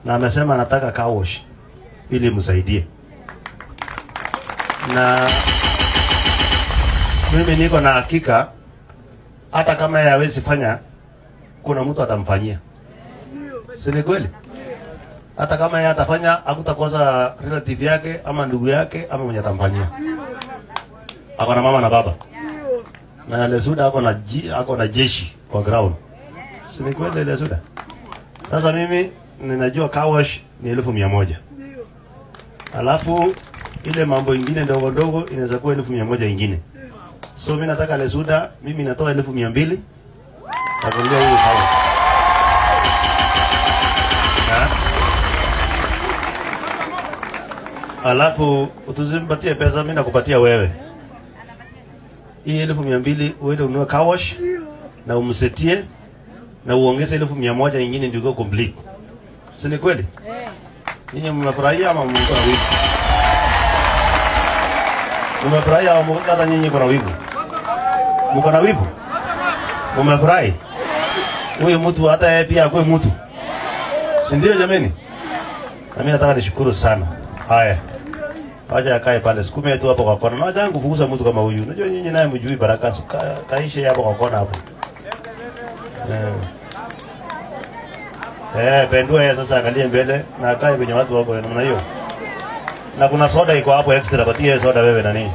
Na amesema anataka car wash ili msaidie. Na mimi niko na hakika hata kama yeye hawezi fanya, kuna mtu atamfanyia. Si ni kweli? Hata kama yeye atafanya, hakutakosa relative yake ama ndugu yake ama mwenye atamfanyia. Ako na mama na baba. Na Lesuda ako na jeshi kwa ground. Si ni kweli Lesuda? Sasa mimi ninajua car wash ni 100,000. Alafu ile mambo ingine ndogo ndogo inaweza kuwa 100,000 ingine. So mimi nataka Lesuda, mimi natoa 200,000. Takulia huyo car wash. Alafu utuzimpatie pesa, mimi nakupatia wewe. Hii 200,000 uende ununue car wash na umsetie na uongeze 100,000 nyingine ndio complete. Si ni kweli? Ninyi mmefurahia ama mko na wivu? Mmefurahia au mko hata nyinyi kuna wivu? Mko na wivu? Mmefurahi? Huyu mtu hata yeye pia akue mtu. Si ndio jameni? Na mimi nataka nishukuru sana. Haya. Wacha akae pale, sukume tu hapo kwa kona. Na wacha kufukuza mtu kama huyu. Unajua nyinyi naye mjui baraka, kaishe hapo kwa kona hapo. Pendua yeye sasa angalie mbele na akae kwenye watu wako namna hiyo. Na kuna soda iko hapo extra, patie soda wewe na nini.